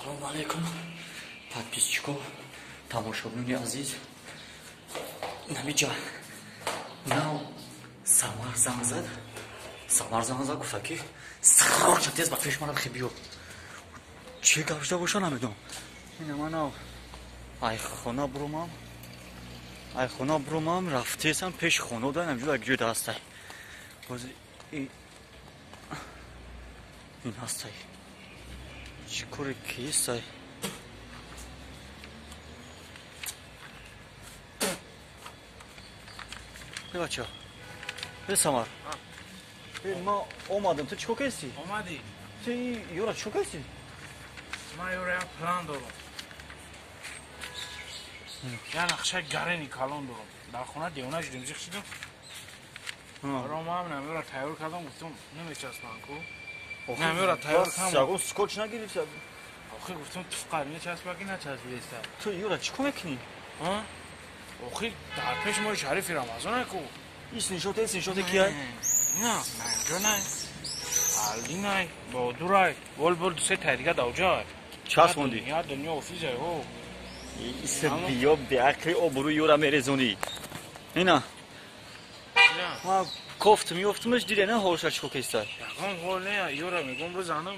Ассалому алайкум, подписчико, тамошобинони азиз. Намиҷа нав Самар занг зад. Самар занг зад, гуфта ки срочно тез ба пеш мана хи биё. Чӣ гап шуда боша намедонам. Ина ман нав ай хона бурумам. Ай хона бурумам, рафтесам пеши хона да намҷо як ҷой дастай. Боз ин ҳастай. Чӣ кори кистай? Бача. Э Самар. Э ма омадам, ту чӣ кор кардӣ? Омадӣ. Ту ёра чӣ кор кардӣ? Ман ёра як план дорам. Я нақшаи гарени калон дорам. Дар хона девона шудем, зиқ шудем. Ромам намёра тайёр кардам, гуфтам намечаспам ку. Намёра тайёр кардам. Ягон скотч нагирифта. Охир гуфтам туфқар мечаспа ки начаспидаста. Ту ёра чӣ кор мекунӣ? Охир дар пеш моҳи шарифи Рамазон ку. Ис нишоте, ис нишоте кия? На, наинҷо най. Алди най, Баҳодурай. Бол бор ду се тай дига давҷай. Часпонди? Я дунё офизай, о. Ис биё беақли обрӯи ёра мерезонӣ. Ина. Ма кофтум ёфтумаш диде на ҳолша чӣ кор кестай? Ягон ҳол не, ёра мегӯм бизанам,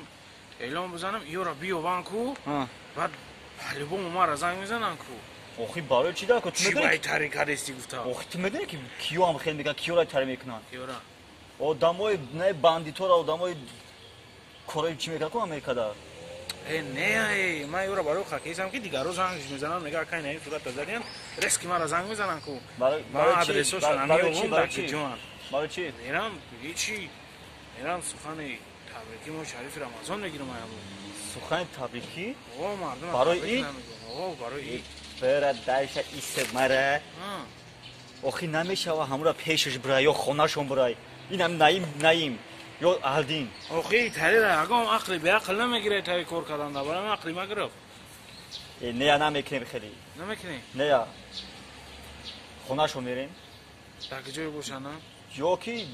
эълон бизанам, ёра биёбан ку. Баъд любому мара занг мезанан ку. Охи барои чӣ дако? Чӣ бай тари кардести гуфта? Охи ту медонӣ ки киё ҳам хел мекунанд, киёра тари мекунанд? Киёра? Одамои не бандитора, одамои корои чӣ мекунанд ку Америкада? Э не, э ман ёра барои хакесам ки дигаро занг мезананд, мега акай наин сурата задиан, резки мара занг мезананд ку. Барои адресошон намеёбам дар киҷоан. Барои чӣ? Мерам, ҳечи. Мерам сухани табрикӣ моҳи шарифи Рамазон мегирам аяму. Сухани табрикӣ? О, мардум барои ид? О, барои ид. Бера дальше исе мара. Охи намешава ҳамура пешаш бирай ё хонашон бирай. Инам Наим, Наим ё Алдин. Охи тарира ягон ақли беақл намегирад тари кор кардан да барам ақли магирифт. Э нея намекунем хеле. Намекунем? Нея. Хонашон мерем. Дар куҷое бошанд? Ё ки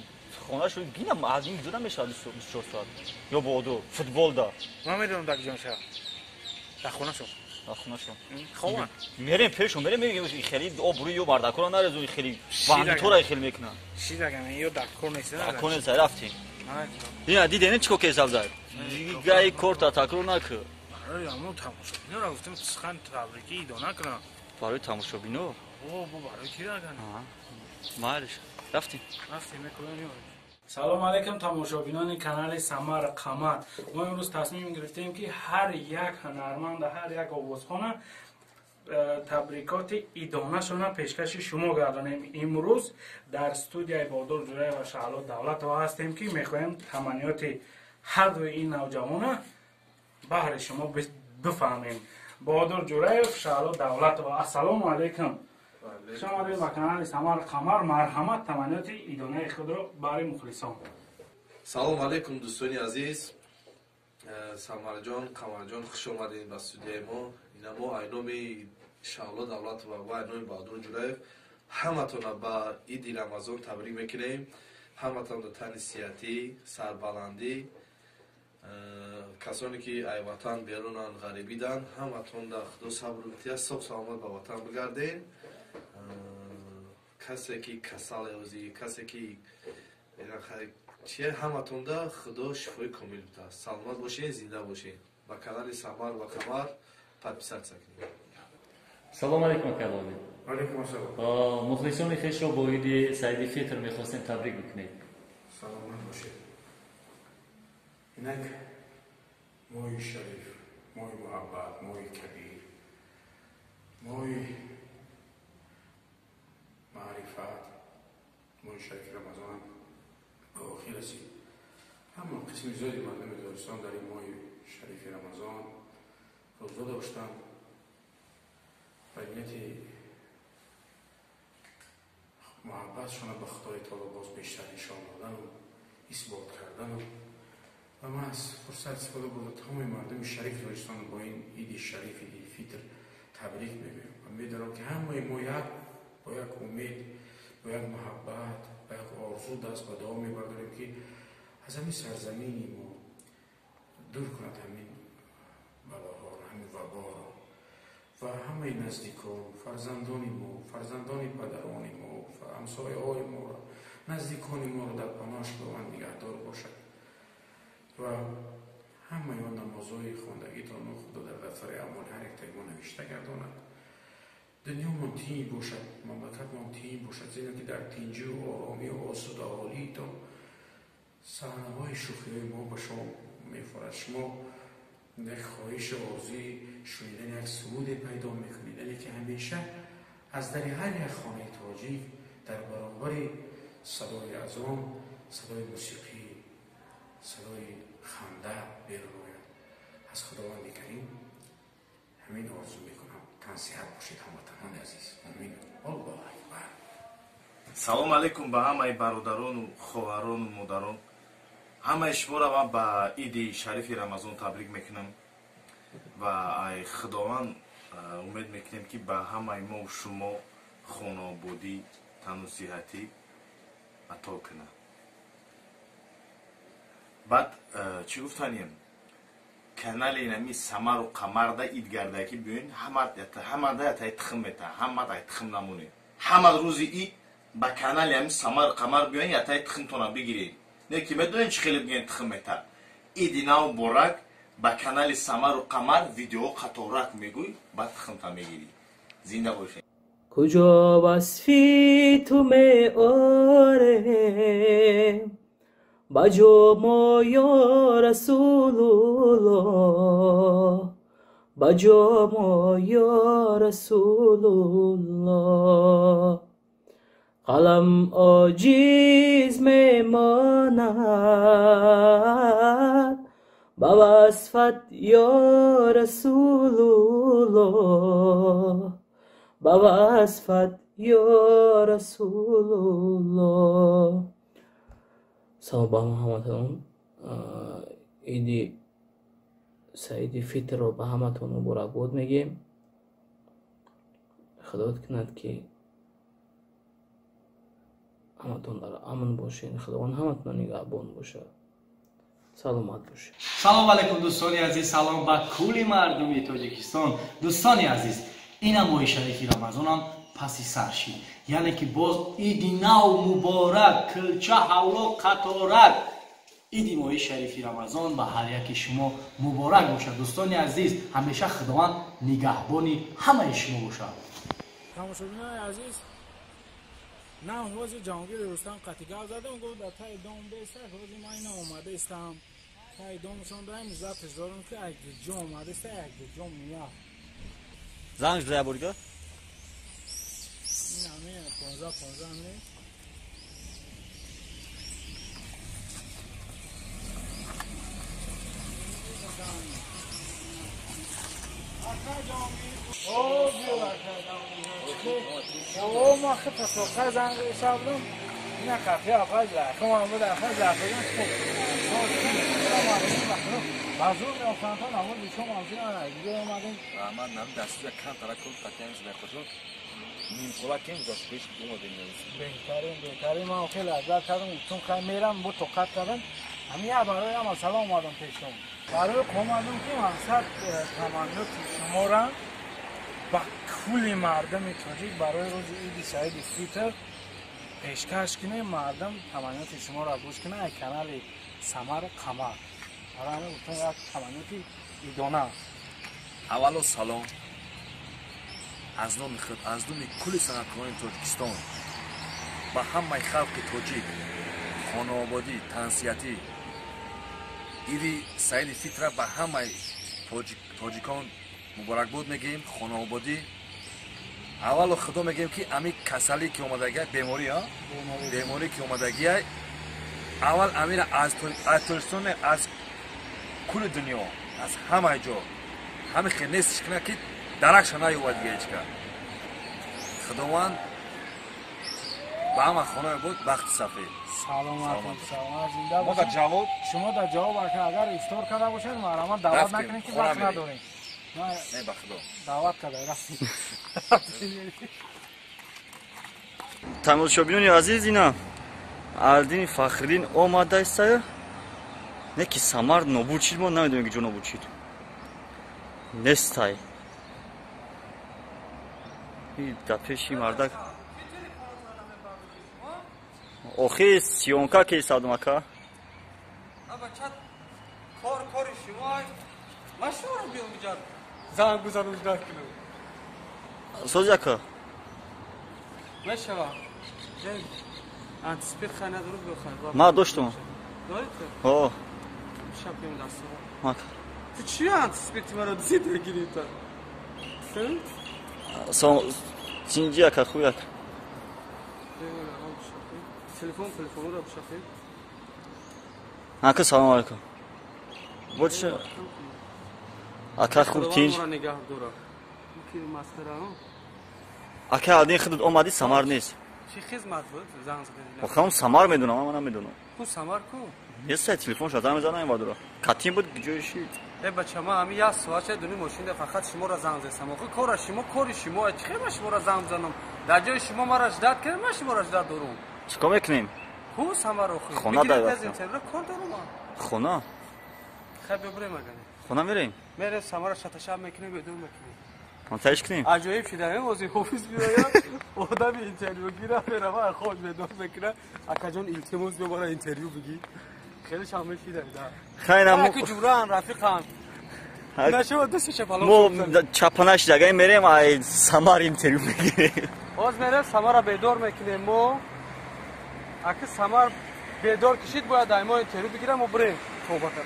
хонашон гинам Алдин куҷо намешавад 24 соат. Ё Баҳодур футбол да. Ман медонам дар куҷо мешавад. Дар хонашон. Хонашон. Хован. Мерем пешон, мерем мегӯем хеле обрӯи ё мардакора нарезонӣ хеле бандитора хеле мекунанд. Шидагам ё дар кор нест. Дар кор нест, рафтем. Ина дидем чӣ кор кесав зад. Дигаи корта такрор накун. Барои ҳамон тамошобинора гуфтам сухан табрикӣ идона кунам. Барои тамошобино? О, бо барои ки раган? Майлиш. Рафтем. Рафтем мекунем. Салом алейкум тамошобинони канали Самар Қамар. Мо имрӯз тасмим гирифтем ки ҳар як ҳунарманд, ҳар як овозхона табрикоти идонашона пешкаши шумо гардонем. Имрӯз дар студияи Баҳодур Ҷӯраев ва Шаҳло Давлатова ҳастем ки мехоҳем таманниёти ҳар дуи ин навҷавона баҳри шумо бифаҳмем. Баҳодур Ҷӯраев, Шаҳло Давлатова. Ассалому алейкум. Хуш омадед ба канали Самар Қамар. Марҳамат, таманниёти идонаи худро барои мухлисон. Салом алейкум дӯстони азиз. Самарҷон, Қамарҷон, хуш омадед ба студияи мо. Ина мо айноми Шаҳло Давлатова ва айноми Баҳодур Ҷӯраев ҳаматонро ба иди Рамазон табрик мекунем. Ҳаматонро тани сиҳатӣ, сарбаландӣ, касоне ки ай ватан берунанд, ғарибидан, ҳаматонда Худо сабр битиҳад, соғ саломат ба ватан бигардед. Касе ки касал ӯзи, касе ки чие, ҳаматонда Худо шифои комил бидиҳад. Саломат бошед, зинда бошед. Ба канали Самар ва Қамар подписаться кунед. Салом алейкум акалови. Алейкум ассалом. Мухлисони хешро бо иди Саиди Фитр мехостем табрик бикунед. Саломат бошед. Инак моҳи шариф, моҳи муҳаббат, моҳи кабир, моҳи маърифат, моҳи шарифи Рамазон ба охир расид. Ҳама қисми зиёди мардуми Тоҷикистон дар ин моҳи шарифи Рамазон рӯза доштанд ва нияти муҳаббатшонро ба Худои Таоло боз бештар нишон додану исбот кардану ва ман аз фурсат истифода бурда тамоми мардуми шарифи Тоҷикистонро бо ин иди шариф, иди фитр табрик мегӯям ва медонам ки ҳамаи мо як бо як умед, бо як муҳаббат, бо як орзу даст ба дуо мебардорем ки аз ҳамин сарзамини мо дур кунад ҳамин балоҳоро, Ва ҳамаи наздикон, фарзандони мо, фарзандони падарони мо, ҳамсояҳои моро, наздикони моро дар паноҳаш Худованд нигаҳдор бошад ва ҳамаи он намозҳои хондагитонро Худо дар дафтари аъмоли ҳар яктаи мо навишта гардонад. Дунёмон тинҷ бошад, мамлакатмон тинҷ бошад, зеро ки дар тинҷию оромию осудаҳолиитон саҳнаҳои шӯхиҳои мо ба шумо мефорад. Шумо як хоҳишу орзуи шунидани як суруде пайдо мекунед, яъне ки ҳамеша аз дари ҳар як хонаи тоҷик дар баробари садои азон, садои мусиқӣ, садои ханда берун ояд. Аз Худованди Карим ҳамин орзу мекунам. Тансиҳат бошед, ҳамватанони азиз. Омин. Аллоҳу акбар. Салом алейкум ба ҳамаи бародарону хоҳарону модарон. Ҳамаи шуморо ман ба иди шарифи Рамазон табрик мекунам ва ай Худованд умед мекунем, ки ба ҳамаи мо шумо хонаободӣ, тану сиҳатӣ ато кунад. Баъд чӣ гуфтанем, канали нами Самару Қамарда идгардаки биёин, ҳамада ятай тухм мета, ҳамада ай тухм намонед. Ҳама рӯзи ид ба канали ҳами Самару Қамар биёин, ятай тухмтона бигиред. Не ки медонед чӣ хеле бигӯен тухм мета? Иди нав муборак, ба канали Самару Қамар видео қаторак мегӯй, баъд тухмта мегирӣ. Зинда бошед. Куҷо васфи ту меорем, ба ҷо мо ё Расулуллоҳ, ба ҷо мо ё Расулуллоҳ. Қалам оҷиз мемонад ба васфат ё Расулуллоҳ, ба васфат ё Расулуллоҳ. Салом ба ҳаматон. Иди Саиди Фитрро ба ҳаматон муборакбод мегӯем. Худо кунад, ки ҳаматон дар амн бошед. Худованд ҳаматонро нигаҳбон бошад. Саломат бошед. Салом алейкум, дӯстони азиз, салом ба кулли мардуми Тоҷикистон. Дӯстони азиз, ина моҳи шарифи Рамазонам паси сар шид, яъне ки боз иди нав муборак, килча ҳавло қаторак. Иди моҳи шарифи Рамазон ба ҳар яки шумо муборак бошад. Дӯстони азиз, ҳамеша Худованд нигаҳбони ҳамаи шумо бошад. Тамошобинони азиз, на ҳозир Ҷаҳонгири Рустам қатъи гап задам, гуфт дар таи дом беста. Ҳозир ман ина омада истам таи домшон даем, запис дорам, ки як ҷо омада иста, як ҷо мия. Занг зада бурга? Ин ҳамин 15 15 ҳамин. О, биё о, ма хи пасоқа занг шавдам. Ина қафи апай лахм ам буда, апай лахм. Ба зур меофтанд та намози шом ам ана дига омадем. Ман нам дастуя камтара кул қатиям шуда хошо. Нимқола кем гузашт пеш омадем. Беҳтарин, беҳтарин. Ман хеле лаззат кардам, гуфтум хай мерам, бо тоқат кардам. Ҳамин як барои ҳама салом омадам пештон. Барои омадам, ки мақсад таманноти шуморо ба кулли мардуми тоҷик барои рӯзи иди Саиди Фитр пешкаш кунем, мардум таманноти шуморо гӯш кунанд аз канали Самару Қамар. Барои ҳамин гуфтам як таманноти идона. Аввало салом аз номи худ, аз номи кулли санъаткорони Тоҷикистон ба ҳамаи халқи тоҷик хонаободӣ, тансиҳатӣ, иди Саиди Фитра ба ҳамаи тоҷикон муборакбод мегӯем, хонаободӣ. Аввало Худо мегӯем, ки ами касалӣ ки омадагия, беморӣ, беморӣ ки омадагия, аввал амира аз Тоҷикистон, аз кулли дунё, аз ҳамаи ҷо ҳами хел нестиш кунад, ки даракша наёбад дига ҳечка. Худованд ба ҳама хонаи буд бахти сафед. Саломат, саломат, зинда Мо дар ҷавоб шумо дар ҷавоб агар ифтор карда бошед, марҳамат, даъват накунед, ки вақт надорем. Не, ба Худо. Даъват карда рафтем. Тамошобинони азиз, ина Алдини Фахриддин омадаистая, не ки Самар нобуд шид, мо намедонем, ки ҷо нобуд шид, нестай. Дар пеши мардак. Охи съёмка ки садум ака. Кор кори шумо. Ман шуморо биём биҷар. Занг бизанам ждать кунам. Сози ака. Мешава. Антиспирт хай надору бихай. Ма доштум. Дорӣ ту? Ҳо. Шаб биём дастам. Мака. Ту чи антиспирти маро дизида гирифта? Сон тинҷи ака хуяк. Телефон телефонро бишақед. Ака салом алейкум. Больше ака хуб тинҷ. Нигаҳ дора. Ки масхара. Ака алдин худат омадӣ Самар нест. Чи хизмат буд? Занг задани. Охам Самар медунам, ман намедунам. Ку Самар ку? Нест, телефон шада мезанам ин бадура. Катин буд ҷои ши. Э бача ма ҳами як соат шуд дуни мошинда фақат шуморо занг задам. Охи кора шумо кори шумо. Чи хел ман шуморо занг занам? Дар ҷои шумо маро ждать кардем, ман шуморо ждать дорум. Чикор мекунем? Ку Самар охи? Хона дар. Кор дорум ман. Хона? Хай биё бирем агане. Хона мерем? Мерем Самара шаташаб мекунем, бедор мекунем. Монтаж кунем? Аҷоиб шуда, ози ҳофиз биёяд, одами интервю гира, мерава, хоҷ бедор мекунад. Акаҷон илтимос биё бара интервю бигир. Хеле шамил шида. Хайна мо ки ҷуран рафиқам. Нашава даст чапалон. Мо чапанаш дагай мерем, ай Самар интервю мегирем. Оз мерем Самара бедор мекунем мо. Аки Самар бедор кишид бояд ай мо интервю бигирам мо бирем. Тавба кардам.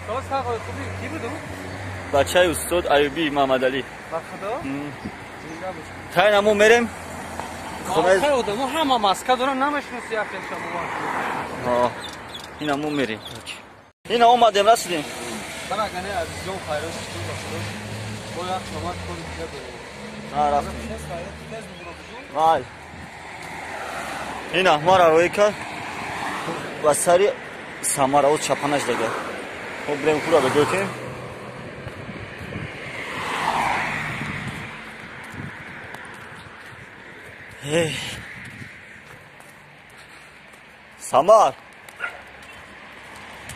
Соз тағои хуби ки буду? Бачаи устод Аюбӣ Муҳаммадалӣ. Ба худо? Зинда бош. Хайна мо мерем. Хона одамо ҳама маска доран, намешноси яхел шумо. Ҳа. Ина мо мерем. Ина омадем, расидем. Бана гане азизон хайрот шуд ба худо. Бо як шомат кори дига дорем. Ҳа рафтем. Вай. Ина мара рӯй кард. Ба сари Самара о чапанаш дага. Мо бирем кура бедор кунем. Эй. Самар.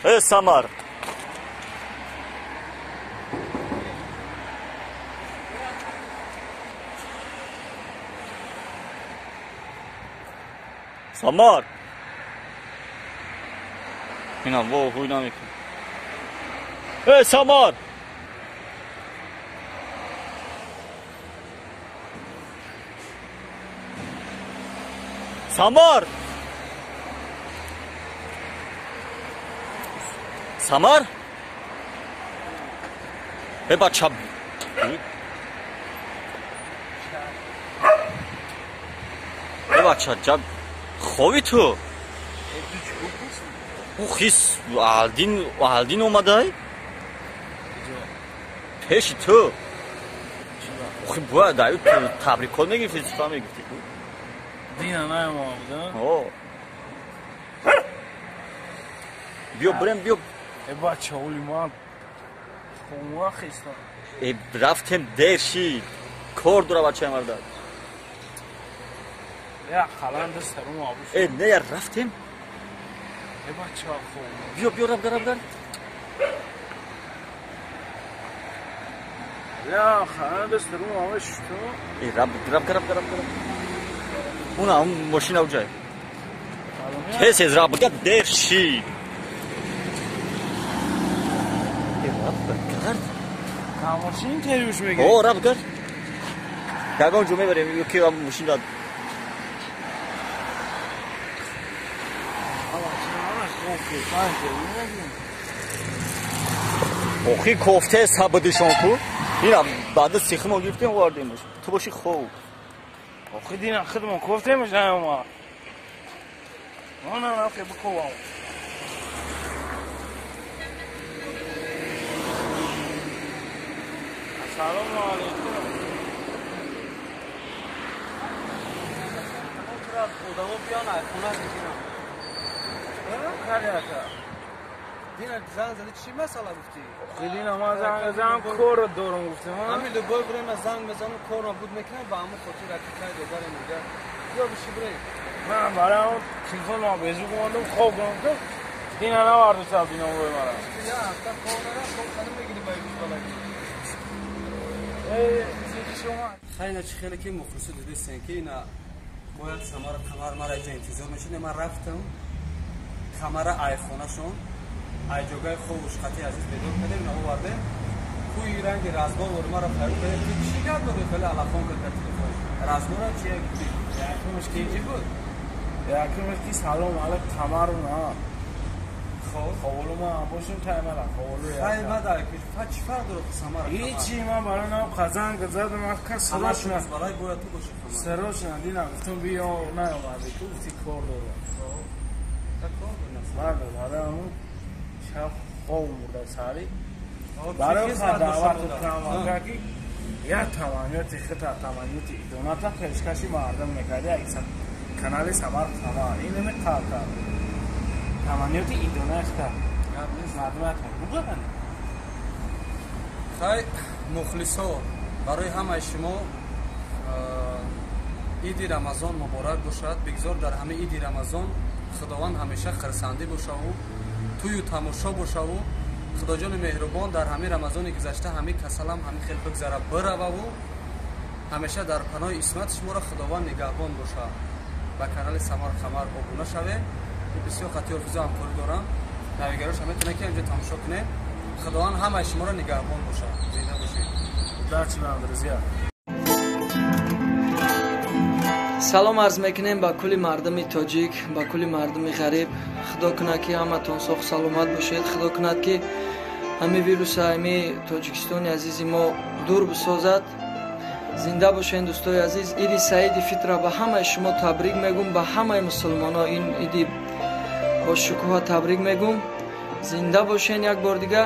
Эй, Самар. Самар. Ина во хуй намекунем. Эй, Самар. Самар! Самар? Э бача. Э бача, ҷаб хови ту? Ӯ хис алдин алдин омадай? Пеши ту. Охи бояд аю табрикот мегирифти, чӣ мегирифти? Дина наёмада буда? Ҳо. Биё бирем, биё. Э бача, оли ман хонуа хестам. Э рафтем дер шид. Кор дора бачаи марда. Я қалан даст сарум абуш. Э не я рафтем. Э бача, хоб. Биё, биё раб раб раб. Я қалан даст сарум абуш ту. Э раб раб раб раб раб. Уна мошина уҷай. Тез тез раб гар дер шид. Э раб гар. Мошин интервюш мегирӣ? О раб гар. Ягон ҷо мебарем, ки мошин дад. Охи кофте сабдишон ку. Ина баъд сихмо гирифтем овардемаш. Ту боши хоб. Охи дина хидмон кофтемаш наёма. Она рафе бикувам. Ассалому алейкум. Одамо биён ай хона бигирам. Кари ака. Дина занг зади чӣ масъала гуфтӣ? Охи дина ман занг задам кор дорам гуфтам. Ҳамин любой время занг мезанам кор набуд мекунам ба ҳамон хотир ракикай додарем мегӯяд. Биё биши бирем. Ман барам телефонам безу мондам хоб гирифтам. Дина навардуса бином рӯи мара. Я ҳафта кор нара хоб кадом мегирӣ ба юз балаги. Хайна чи хеле ки мухлисо дидистен ки ина бояд Самар Қамар мара иҷа интизор мешид. Ман рафтам Қамара айхонашон, айҷогаи хобуш қати азиз бедор кардем, ина овардем. Кӯи ранги разгор вори мара файрӯ кардем. Ту чӣ гап дорӣ? Хеле алафон кард дар телефон. Разгора чи гуфтӣ? Якумаш ки чӣ буд? Якумаш ки салом алайк Қамару на. Хоб. Ховолу ман бошум таймара ховолу. Хай баъд чӣ фарқ дорад Самар? Ҳичи ман барои нам қазанг задам ка срочно. Барои бояд ту бошӣ Қамар. Срочно дина гуфтам биё наомадӣ ту гуфти кор дорам. Кор дорам. Бале, барои ҳамун шаб хоб мурда сари. Барои даъвату кам ки як таманниёти хита таманниёти идоната пешкаши мардум мекарди як канали Самар Қамар. Ин намеқалта. Таманниёти идонаи хита. Мардум бугани. Хай мухлисо, барои ҳамаи шумо иди Рамазон муборак бошад. Бигзор дар ҳамаи иди Рамазон Худованд ҳамеша хирсандӣ бошаву тӯю тамошо бошаву Худоҷони меҳрубон дар ҳамаи Рамазони гузашта ҳамаи касалам ҳамаи хел бигзара бирававу ҳамеша дар паноҳи исмати шуморо Худованд нигаҳбон бошад. Ба канали Самар Қамар обуна шавед. Бисёр хатиёр физо ҳамкорӣ дорам. Навигарош метавонед ки инҷо тамошо кунед. Худованд ҳамаи шуморо нигаҳбон бошад. Зинда бошед. Удачи вам, друзья. Салом арз мекунем ба кулли мардуми тоҷик, ба кулли мардуми ғариб. Худо кунад ки ҳаматон соғ саломат бошед. Худо кунад ки ҳами вируса ҳами Тоҷикистони азизи мо дур бисозад. Зинда бошед дӯстои азиз. Иди Саиди Фитра ба ҳамаи шумо табрик мегӯм, ба ҳамаи мусулмоно ин иди бо шукӯҳа табрик мегӯм. Зинда бошед як бор дига.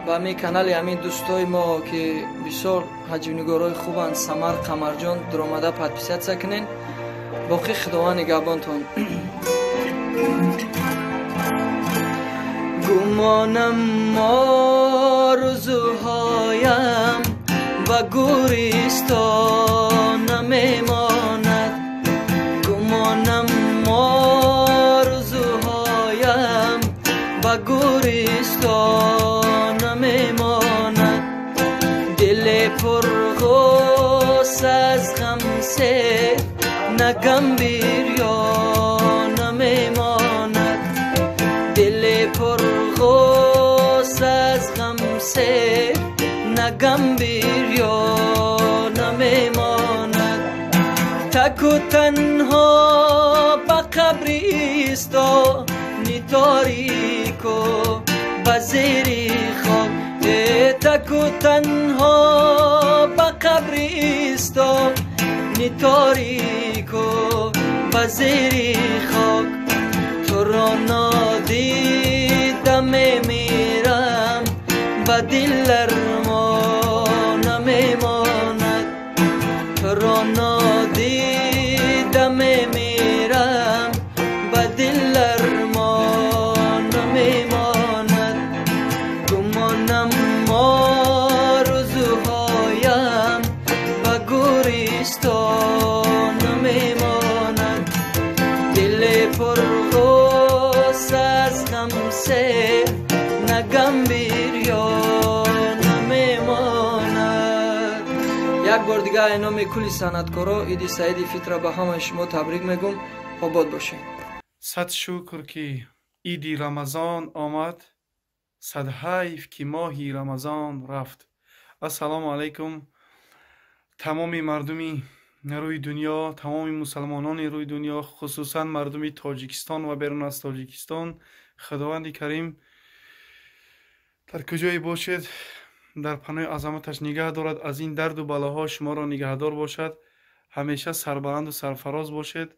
Ба ҳамин канали ҳамин дӯстои мо ки бисёр ҳаҷвнигорҳои хубанд, Самар Қамарҷон, дуромада подписатсия кунед. Боқӣ Худованд нигаҳбонтон. Гумонам орзуҳоям ба гӯристон намемонад. Гумонам орзуҳоям ба гӯристон намемонад. Дили пурғус аз ғам сер нагам бирён намемонад. Дили пурғус аз ғам сер нагам бирён намемонад. Таку танҳо ба қабристони торику ба зери хок. Таку танҳо ба қабристони торику ба зери хок. Туро нодида мемирам, ба дил армон намемонад. Туро нодида мемирам, ба дил армон намемонад. Гумонам орзуҳоям ба гӯристон намемонад. Дили пурғус аз ғам сер нагам бирён намемонад. Як бор дига аз номи кулли санъаткоро иди Саиди Фитра ба ҳамаи шумо табрик мегӯм. Обод бошед. Сад шукр ки иди Рамазон омад, сад ҳайф ки моҳи Рамазон рафт. Ассалому алайкум тамоми мардуми рӯи дунё, тамоми мусалмонони рӯи дунё, хусусан мардуми Тоҷикистон ва берун аз Тоҷикистон. Худованди Карим дар куҷое бошед, дар паноҳи азаматаш нигаҳ дорад, аз ин дарду балоҳо шуморо нигаҳдор бошад. Ҳамеша сарбаланду сарфароз бошед.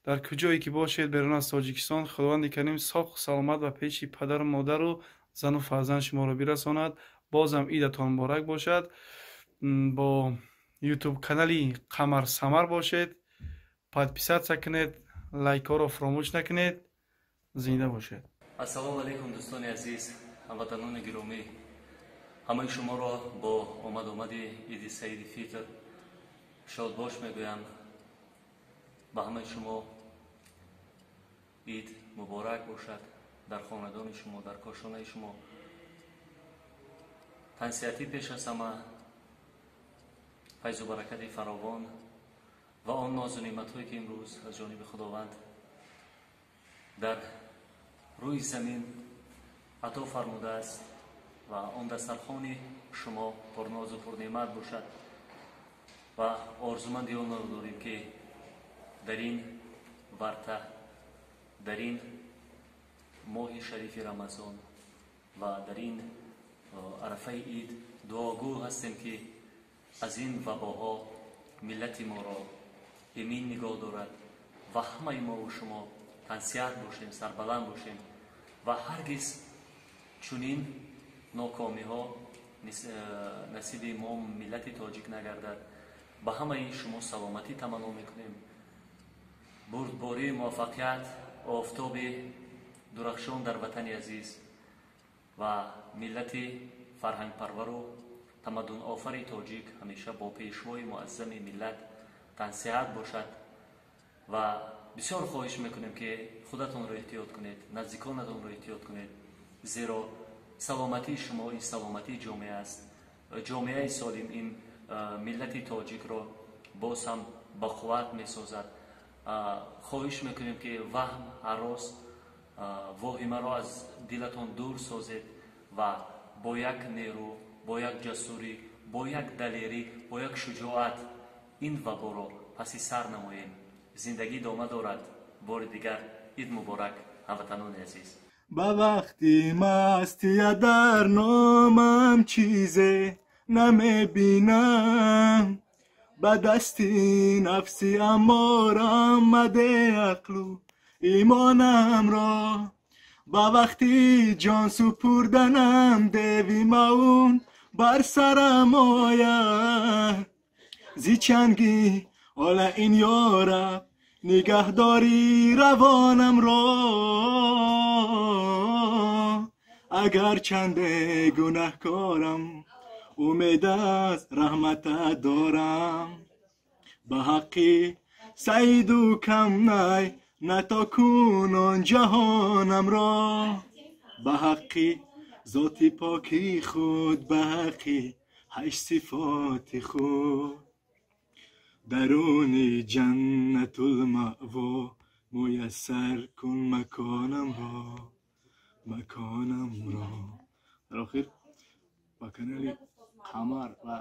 Дар куҷое ки бошед берун аз Тоҷикистон, Худованди Карим соғ саломат ва пеши падару модару зану фарзанд шуморо бирасонад. Бозам идатон муборак бошад. Бо ютуб канали Қамар Самар бошед, подписатсия кунед, лайкҳоро фаромӯш накунед. Зинда бошед. Ассалому алайкум дӯстони азиз, ҳамватанони гиромӣ. Ҳамаи шуморо бо омад-омади иди Саиди Фитр шодбош мегӯям. Ба ҳамаи шумо ид муборак бошад. Дар хонадони шумо, дар кошонаи шумо тансиҳатӣ пеш аз ҳама, файзу баракати фаровон ва он нозу неъматҳое ки имрӯз аз ҷониби Худованд дар рӯи замин ато фармудааст ва он дастархони шумо пурнозу пурнеъмат бошад ва орзуманди онро дорем ки дар ин варта, дар ин моҳи шарифи Рамазон ва дар ин арафаи ид дуогӯ ҳастем ки аз ин вабоҳо миллати моро эмин нигоҳ дорад ва ҳамаи мову шумо тансиҳат бошем, сарбаланд бошем ва ҳаргиз чунин нокомиҳо насиби мо миллати тоҷик нагардад. Ба ҳамаи шумо саломатӣ таманно мекунем, бурдбории муваффақият, офтоби дурахшон дар ватани азиз ва миллати фарҳангпарвару тамаддунофари тоҷик ҳамеша бо пешвои муаззами миллат тансиҳат бошад ва бисёр хоҳиш мекунем ки худатонро эҳтиёт кунед, наздиконатонро эҳтиёт кунед, зеро саломатии шумо ин саломатии ҷомеа аст. Ҷомеаи солим ин миллати тоҷикро боз ҳам ба қувват месозад. Хоҳиш мекунем ки ваҳм, ҳарос, воҳимаро аз дилатон дур созед ва бо як нерӯ, бо як ҷасурӣ, бо як далерӣ, бо як шуҷоат ин ваборо паси сар намоем. Зиндагӣ идома дорад. Бори дигар ид муборак, ҳамватанони азиз. Ба вақти мастия дар номам чизе намебинам, ба дасти нафси амморам маде ақлу имонамро, ба вақти ҷон супурданам деви маун бар сарам ояд. Зи чанги ола ин ёраб нигаҳдори равонамро, агар чанде гунаҳкорам умед аз раҳматат дорам. Ба ҳаққи саиду камнай нато кун он ҷаҳонамро, ба ҳаққи зоти поки худ, ба ҳаққи ҳашт сифоти худ. Даруни ҷаннатулмаъво муяссар кун маконамро, маконамро. Дар охир ба канали Қамар ва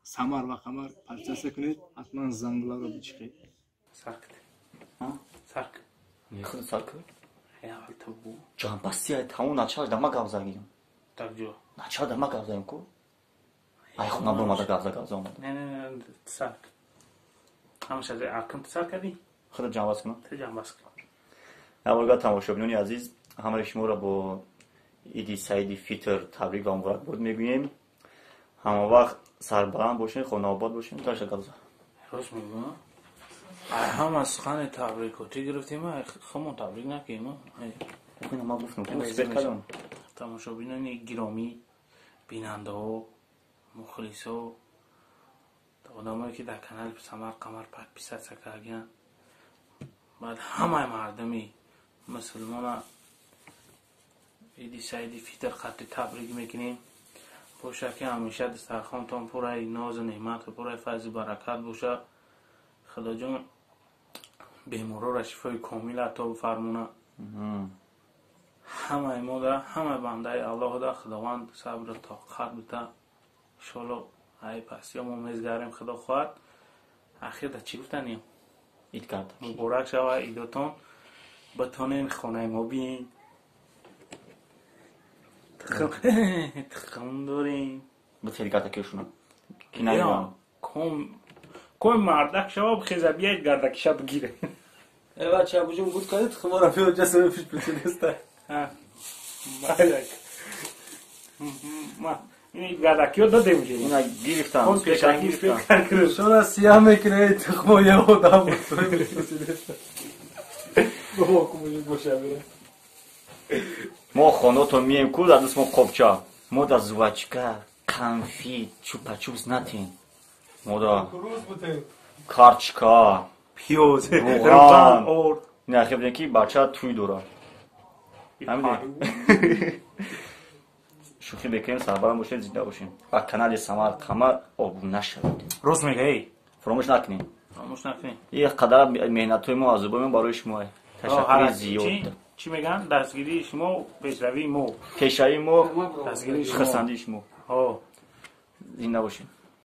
Самар ва Қамар подписаться кунед, ҳатман зангларо бичиқед. Сарк. Сарк. Худ сарк? Ҷамбасти ай тамом начал дама гап загим. Так ҷо. Начал дама гап загим ку? Ай хона бомада гап за гап за омада. Не, не, не, сарк. Ҳамаша акн сар кардӣ? Худ ҷамбас кунам? Ту ҷамбас кун. Аввалга тамошобинони азиз, ҳамаи шуморо бо иди саиди фитр табрик ва муборакбод мегӯем. Ҳама вақт сарбаланд бошед, хонаобод бошед. Таша гап за. Рост мегӯям. Ҳама сухани табрикотӣ гирифтем, худмон табрик накунем. Ма гуфтам, успех кардам. Тамошобинони гиромӣ, бинандаҳо, мухлисо, одамое ки дар канали Самар Қамар подписаться кардагиянд, баъд ҳамаи мардуми мусулмона иди саиди фитр қатъи табрик мекунем. Бошад ки ҳамеша дастархонтон пурраи нозу неъмат ва пурраи файзу баракат бошад. Худоҷон беморора шифои комил ато бифармона. Ҳамаи мода, ҳамаи бандаи Аллоҳда Худованд сабру тоқат бита. Иншоалло ай пасиё мо мезгарем, Худо хоҳад. Ахир да чӣ гуфтанем? Ид кард. Муборак шава идотон. Битонен хонаи мо биен. Тухм дорем. Битхел гардакишуна. Ки наём. Ком мардак шава бихеза бияд гардакиша бигире. Э бача абуҷон гуфт кардӣ тухмора биё ҷасаме пиш пичидаста. Мардак. Ма ин гардакиё додем же. Ина гирифтам, пешан гирифтам. Шона сияҳ мекунӣ тухмо я одам пичидаста. Бобо кумужик боша бира. Мо хонато мием ку дар дастмо қопча. Мо да жвачка, конфет, чупа-чупс натин. Мо да карчка, пиёз, равған, орд. Не, хеб ки бача туй дора. Шӯхӣ бекунем, сарбаланд бошед, зинда бошем. Ба канали Самар Қамар обуна шавед. Рост мегаӣ. Фаромӯш накунед. Фаромӯш накунед. Ин қадар меҳнатҳои мо, азобҳои мо барои шумо. Ташаккури зиёд. Чӣ мегӯянд? Дастгирии шумо пешравии мо. Пешравии мо, хурсандии шумо. Зинда бошед.